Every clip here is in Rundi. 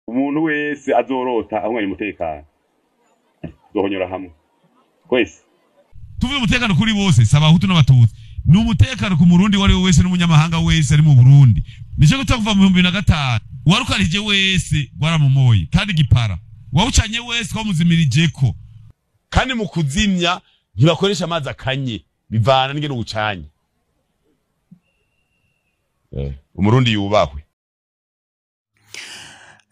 Umuntu wese azorota ahunganya umutekano tuzohonyora hamwe kwese. Tuvuze umutekano kuri bose, si abahutu n'abatutsi, ni umutekano ku murundi wari wese n'umunyamahanga wese ari mu Burundi. Nico gituma kuva mu 2005 warukarije wese gwaramumoye, kandi gipara wawucanye wese twamuzimirijeko. Kandi mu kuzimya ntibakoresha amazi akanye, bivana n'ingene uwucanye. Umurundi yubahwe.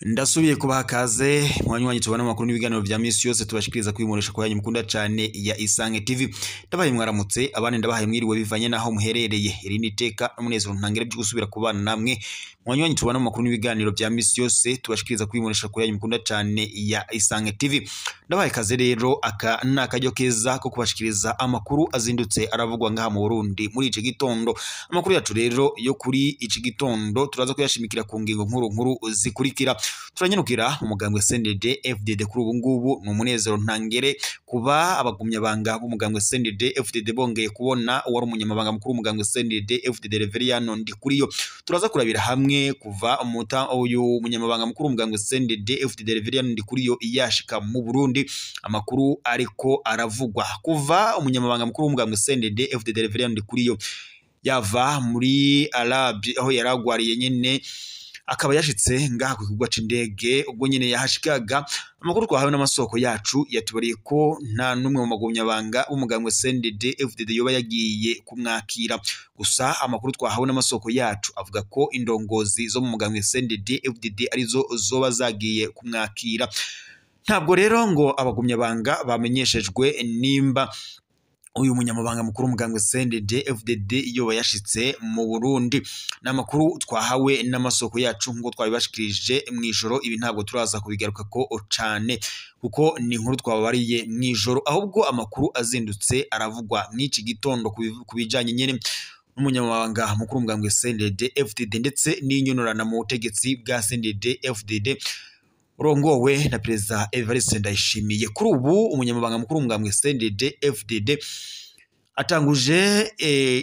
Ndasubiye kubaha kaze mwanywanyi tubana amakuru n'ibiganiro vya misi yose tubashikiriza kwimoresha kwa yanyu mukunda cane ya Isange TV. Ndabaye mwaramutse abandi, ndabahaye mwiriwe bivanye naho muherereye. Iri ni iteka n'umunezero ntangere byo gusubira kubana namwe mwanywanyi tubana amakuru n'ibiganiro vya misi yose tubashikiriza kwimoresha kwa yanyu mukunda cane ya Isange TV. Ndabahaye kaze rero, aka ni akaryo keza ko kubashikiriza amakuru azindutse aravugwa ngaha mu Burundi muri ici gitondo. Amakuru yacu rero yo kuri ici gitondo turaza kuyashimikira ku ngingo nkuru nkuru zikurikira. Turanyarukira umugambwe CNDD FDD. Kuri ubu ngubu ni umunezero ntangere kuba abagumyabanga b'umugambwe CNDD FDD bongeye kubona uwari umunyamabanga mukuru w'umugambwe CNDD FDD Reveriyano Ndikuriyo. Turaza kurabira hamwe kuva uyu munyamabanga mukuru w'umugambwe CNDD FDD Reveriyano Ndikuriyo yashika mu Burundi, amakuru ariko aravugwa kuva umunyamabanga mukuru w'umugambwe CNDD FDD Reveriyano Ndikuriyo yava muri Arabie aho yaragwariye nyene, akaba yashitse ngaha ku kibuga c'indege. Ubwo nyene yahashikaga, amakuru twahawe n'amasoko yacu yatubariye ko nta n'umwe mu magumyabanga w'umugambwe CNDD FDD yoba yagiye kumwakira. Gusa amakuru twahawe n'amasoko yacu avuga ko indongozi zo mu mugambwe CNDD FDD arizo zoba zagiye kumwakira. Ntabwo rero ngo abagumyabanga bamenyeshejwe nimba uyu munyamabanga mukuru w'umugambwe CNDD FDD yoba yashitse mu Burundi. N'amakuru twahawe n'amasoko yacu nk'uko twabibashikirije mw'ijoro. Ibi ntabwo turaza kubigaruka ko cane kuko ni inkuru twababariye mw'ijoro, ahubwo amakuru azindutse aravugwa mw'iki gitondo ku bijanye nyene n'umunyamabanga mukuru w'umugambwe CNDD FDD ndetse n'inyonorana mu butegetsi bwa CNDD FDD urongowe na Perezida Evariste Ndayishimiye. Kuri ubu umunyamabanga mukuru w'umugambwe CNDD FDD atanguje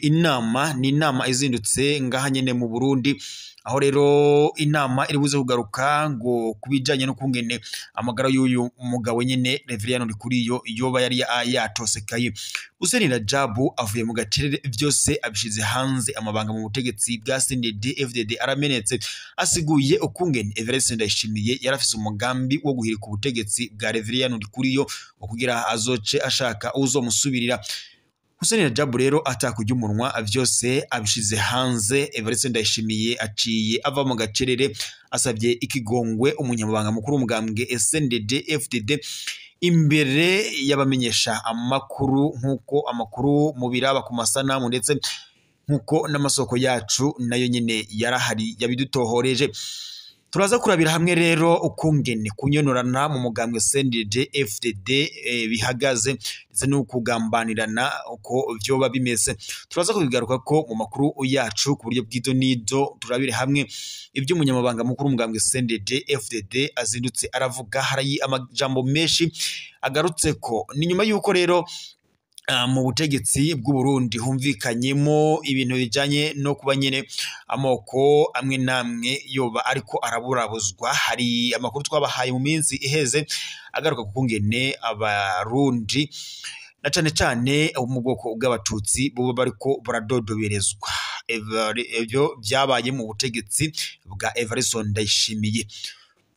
inama, ni inama izindutse ngaha nyene mu Burundi, aho rero inama iri buze kugaruka ngo kubijanye no kungene amagara y'uyu mugabo nyene Reveriyano Ndikuriyo yoba yari yatosekaye. Hussein Rajabu avuye mu gacerere, vyose abishize hanze, amabanga mu butegetsi bwa CNDD FDD aramenetse. Asiguye ukungene Evariste Ndayishimiye yarafise umugambi wo guhirika ubutegetsi bwa Reveriyano Ndikuriyo kugira azoce ashaka uzomusubirira. Hussein Rajabu rero atakujya umunwa, vyose abishize hanze. Evariste Ndayishimiye aciye ava mu gacerere, asabye ikigongwe umunyamabanga mukuru w'umugambwe CNDD FDD imbere y'abamenyesha amakuru, nk'uko amakuru mubiraba ku masanamu ndetse nk'uko n'amasoko yacu nayo nyene yarahari yabidutohoreje. Turaza kurabira hamwe rero ukungene kunyonorana mu mugambwe CNDD FDD bihagaze ndetse no kugambanirana uko vyoba bimeze. Turaza kubigaruka ko mu makuru yacu ku buryo bw'ido nido, turabire hamwe ibyo umunyamabanga mukuru w'umugambwe CNDD FDD azindutse aravuga. Hari amajambo menshi agarutse ko ni nyuma yuko rero mu butegetsi bw'u Burundi humvikanyemo ibintu bijanye no kuba nyene amoko amwe namwe yoba ariko araburabuzwa. Hari amakuru twabahaye mu minsi iheze agaruka ku kungene abarundi na cane cane abo mu bwoko bw'abatutsi boba bariko baradodoberezwa. Ivyo vyabaye mu butegetsi bwa Evariste Ndayishimiye.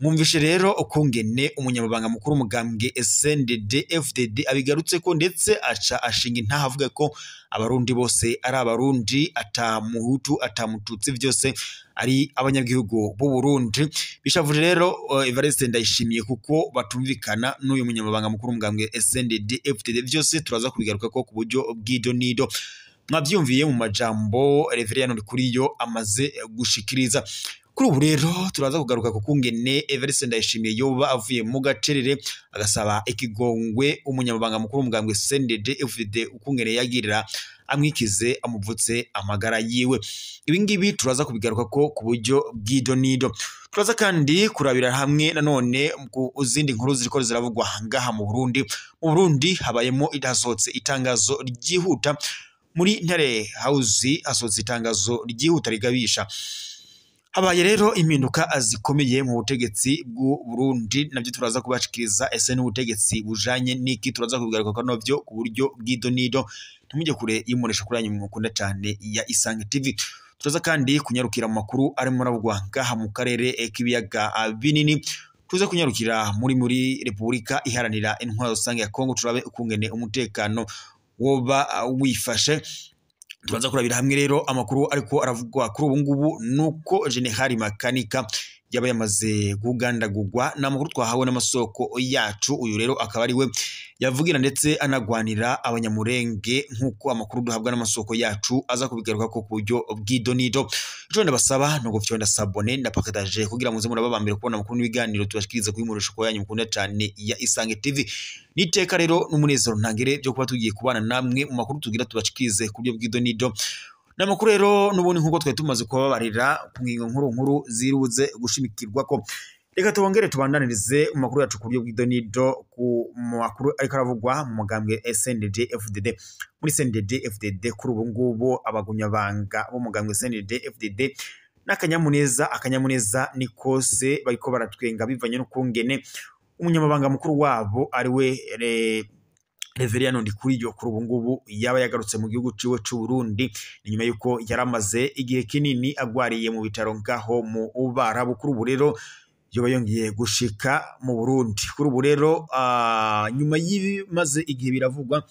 Mwumvishe rero ukungene umunyamabanga mukuru w'umugambwe CNDD FDD abigarutse ko, ndetse aca ashinga intaha avuga ko abarundi bose ari abarundi, ata muhutu ata mututsi, vyose ari abanyagihugu b'u Burundi. Bishavuje rero Evariste Ndayishimiye kuko batumvikana n'uyu munyamabanga mukuru w'umugambwe CNDD FDD. Vyose turaza kubigaruka ko ku buryo bw'ido nido. Mwavyumviye mu majambo Reveriyano Ndikuriyo amaze gushikiriza. Kuri ubu rero turaza kugaruka ku kungene Evariste Ndayishimiye yoba avuye mu gacerere agasaba ikigongwe umunyamabanga mukuru w'umugambwe CNDD FDD ukungene yagirira amwikize amuvutse amagara yiwe. Ibi ngibi turaza kubigaruka ko ku buryo bw'idonido. Turaza kandi kurabira hamwe nanone ku zindi nkuru ziriko ziravugwa ngaha mu Burundi. Mu Burundi habayemo idasohotse itangazo ryihuta Muri Ntare House hasohotse itangazo ryihuta rigabisha. Habaye rero impinduka zikomeye mu butegetsi bw'u Burundi, navyo turaza kubashikiriza. Ese n'ubutegetsi bujanye n'iki? Turaza kubigaruka navyo ku buryo bw'idonido. Ntimujye kure y'imonesha kuri yanyu mukunda cyane ya Isange TV. Turaza kandi kunyarukira mu makuru arimo aravugwa ngaha mu karere k'ibiyaga binini. Tuze kunyarukira muri Repubulika Iharanira Intwaro Rusange ya Kongo, turabe ukungene umutekano woba wifashe. Tubanza kurabira hamwe rero amakuru ariko aravugwa kuri ubu ngubu nuko General Makanika yaba yamaze kugandagurwa. Ni amakuru twahawe n'amasoko yacu. Uyu rero akaba ari we yavugira ndetse anagwanira abanyamurenge, nk'uko amakuru duhabwa n'amasoko yacu aza kubigaruka ko ku buryo bw'idonido. Ico ndabasaba ni ugufyonda s'abonner na partager kugira muze murababambira kubona amakuru n'ibiganiro tubashikiriza kuri muresho yanyu mukunda cyane ya Isange TV. Niteka rero n'umunezero ntangere byo kuba tugiye kubana namwe mu makuru tugira tubashikirize ku buryo bw'idonido. N'amakuru rero n'ubundi nk'uko twari tumaze kubabarira ku ngingo nkuru nkuru ziruze gushimikirwa ko reka tubongere tubandanirize mu makuru yacu ku buryo bw'idonido ku makuru ariko aravugwa mu mugambwe SNDD FDD. Muri SNDD FDD kuri ubu ngubu abagunyabanga bo mugambwe SNDD FDD n'akanyamuneza, akanyamuneza ni kose, bariko baratwenga bivanye n'ukungene umunyamabanga mukuru wabo ari we Reverien Ndikuriyo kuri ubu ngubu yaba yagarutse mu gihugu ciwe c'u Burundi, ni nyuma yuko yaramaze igihe kinini agwariye mu bitaro ngaho mu Barabu. Kuri ubu rero yoba yongeye gushika mu Burundi. Kuri ubu rero nyuma y'ibimaze igihe biravugwa,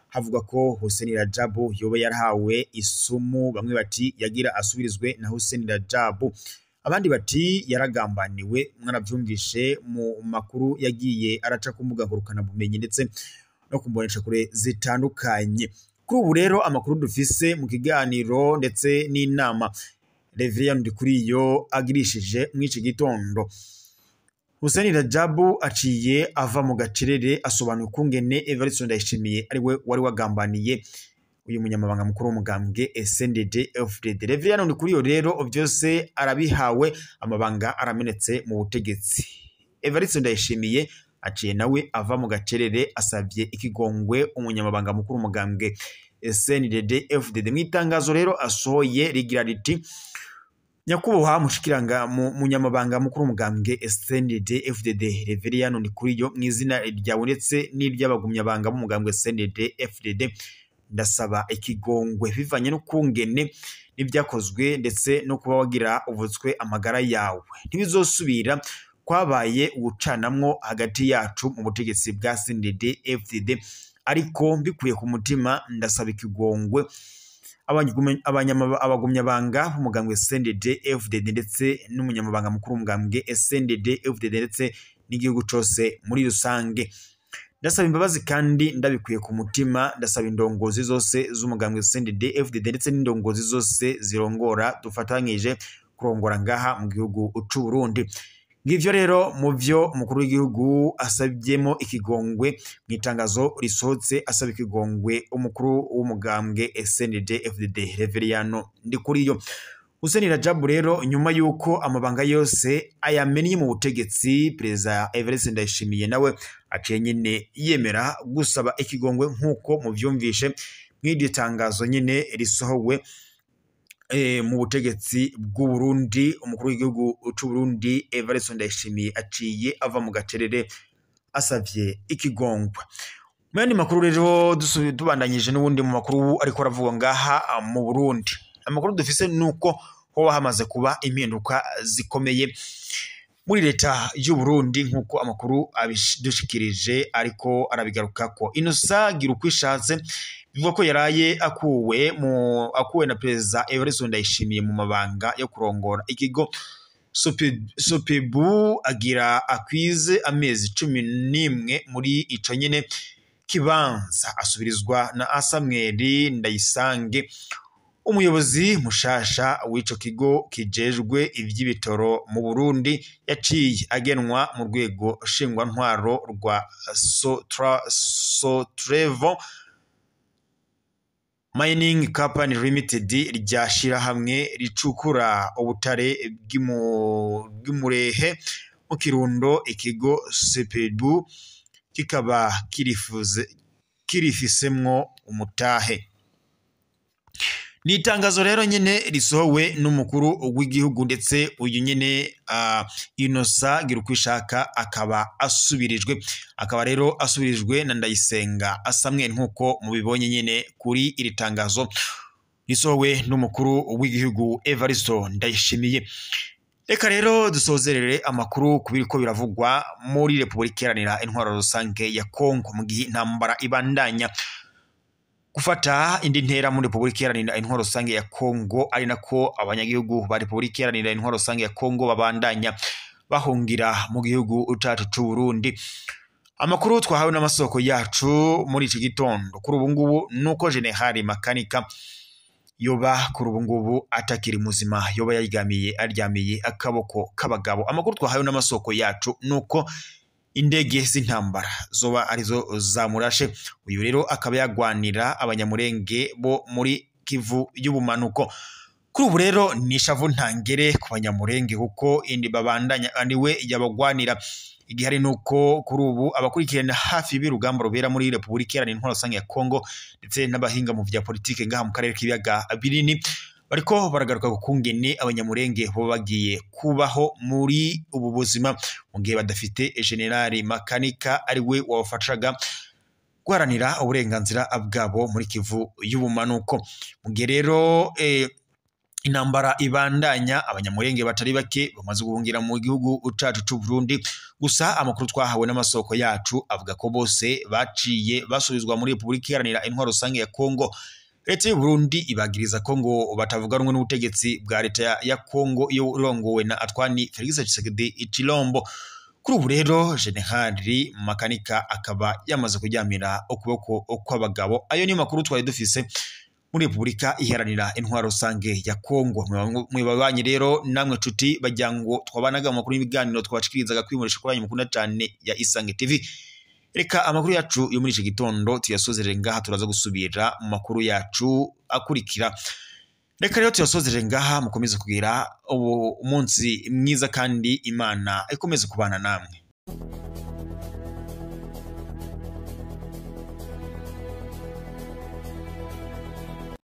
havugwa ko Hussein Rajabu yoba yarahawe isumu. Bamwe bati yagira asubirizwe na Hussein Rajabu, abandi bati yaragambaniwe. Mwaravyumvishe mu makuru yagiye araca ku mbuga ngurukanabumenyi ndetse no kumbonesha kure zitandukanye. Kuri ubu rero amakuru dufise mu kiganiro ndetse n'inama Reverien Ndikuriyo agirishije mw'iki gitondo, Hussein Rajabu aciye ava mu gacerere asobanura ukungene Evariste Ndayishimiye ari we wari wagambaniye uyu munyamabanga mukuru w'umugambwe SNDD FDD. Reverien Ndikuriyo rero byose arabihawe, amabanga aramenetse mu butegetsi. Evariste Ndayishimiye aciye nawe ava mu gacerere asabye ikigongwe umunyamabanga mukuru w'umugambwe SNDD FDD. Mu itangazo rero asohoye rigira riti: Nyakubahwa mushikiranga munyamabanga mukuru w'umugambwe SNDD FDD Reverien Ndikuriyo, mu izina ryawe ndetse n'iry'abagumyabanga b'umugambwe SNDD FDD, ndasaba ikigongwe bivanye n'ukungene n'ibyakozwe ndetse no kuba wagira uvutswe amagara yawe. Ntibizosubira, kwabaye ugucanamwo hagati yacu mu butegetsi bwa SNDD FDD, ariko mbikuye ku mutima ndasaba ikigongwe abagumyabanga b'umugambwe SNDD FDD ndetse n'umunyamabanga mukuru w'umugambwe SNDD FDD ndetse n'igihugu cose muri rusange. Ndasaba imbabazi kandi ndabikuye ku mutima, ndasaba indongozi zose z'umugambwe SNDD FDD ndetse n'indongozi zose zirongora dufatanyije kurongora ngaha mu gihugu c'u Burundi. Ngivyo rero mu vyo umukuru w'igihugu asabyemo ikigongwe mu itangazo risohotse asaba ikigongwe umukuru w'umugambwe SNDD FDD Reverien Ndikuriyo. Hussein Rajabu rero nyuma yuko amabanga yose ayamennye mu butegetsi, Perezida Evariste Ndayishimiye nawe aciye nyine yemera gusaba ikigongwe nk'uko muvyumvishe mw'iryo tangazo nyine risohowe mu butegetsi bw'u Burundi. Umukuru w'igihugu c'u Burundi Evariste Ndayishimiye aciye ava mu gacerere asavye ikigongwe. Mu yandi makuru rero tubandanyije n'ubundi mu makuru ariko aravugwa ngaha mu Burundi, amakuru dufise nuko hoba hamaze kuba impinduka zikomeye muri leta y'u Burundi nk'uko amakuru abidushikirije ariko arabigarukako. Innocent Girukwishatse bivugwa ko yaraye akuwe na Perezida Evariste Ndayishimiye mu mabanga yo kurongora ikigo Sopebu, agira akwize amezi 11 muri ico nyene kibanza, asubirizwa na Samuel Ndayisange, umuyobozi mushasha w'ico kigo kijejwe ivy'ibitoro mu Burundi. Yaciye agenwa mu rwego nshingwantwaro rwa Sotrevo Mining Company Limited, rya shirahamwe ricukura ubutare bw'Imurehe mu Kirundo. Ikigo Sopebu kikaba kirifisemwo umutahe. Ni itangazo rero nyene risohowe n'umukuru w'igihugu, ndetse uyu nyene Innocent Girukwishaka akaba asubirijwe, akaba rero asubirijwe na Ndayisenga Samuel nkuko mubibonye nyene kuri iri tangazo risohowe n'umukuru w'igihugu Evaristo Ndayishimiye. Reka rero dusozerere amakuru kubiriko biravugwa muri Republika Iharanira Intwaro Rusange ya Kongo mu gihe intambara ibandanya gufata indi ntera muri Republika Iharanira Intwaro Rusange ya Kongo, ari nako abanyagihugu ba Republika Iharanira Intwaro Rusange ya Kongo babandanya bahungira mu gihugu cacu c'u Burundi. Amakuru twahawe n'amasoko yacu muri iki gitondo kuri ubu ngubu nuko General Makanika yoba kuri ubu ngubu atakiri muzima, yoba yaryamiye aryamiye akaboko k'abagabo. Amakuru twahawe n'amasoko yacu nuko indege z'intambara zoba arizo zamurashe. Uyu rero akaba yagwanira abanyamurenge bo muri Kivu y'ubumanuko. Kuri ubu rero ni ishavu ntangere ku banyamurenge kuko indi babandanya aniwe yabagwanira. Igihari nuko kuri ubu abakurikirana hafi b'urugamba rubera muri Republika Iharanira Intwaro Rusange ya Kongo ndetse n'abahinga mu vya politike ngaha mu karere k'ibiyaga binini bariko baragaruka ku kungene abanyamurenge bo bagiye kubaho muri ubu buzima mu gihe badafite General Makanika ari we wabafashaga guharanira uburenganzira bwabo muri Kivu y'ubumanuko. Mu gihe rero intambara ibandanya, abanyamurenge batari bake bamaze guhungira mu gihugu cacu c'u Burundi. Gusa amakuru twahawe n'amasoko yacu avuga ko bose baciye basubizwa muri Republika Iharanira Intwaro Rusange ya Kongo. Leta y'u Burundi ibagiriza ko ngo batavuga rumwe n'ubutegetsi bwa leta ya Kongo iyo urongowe na Antoine Felix Tshisekedi Tshilombo. Kuri ubu rero General Makanika akaba yamaze kuryamira ukuboko kw'abagabo. Ayo ni makuru twari dufise muri Republika Iharanira Intwaro Rusange ya Kongo. Mwibabanyi rero namwe nshuti bajyango twabanaga mu makuru y'ibiganiro twabashikirizaga kwimurisha kuri mukunda cyane ya Isange TV. Reka amakuru yacu yo muri iki gitondo tuyasozerere ngaha, turaza gusubira mu makuru yacu akurikira. Reka rero tuyasozerere ngaha, mukomeze kugira umunsi mwiza kandi Imana ikomeze kubana namwe.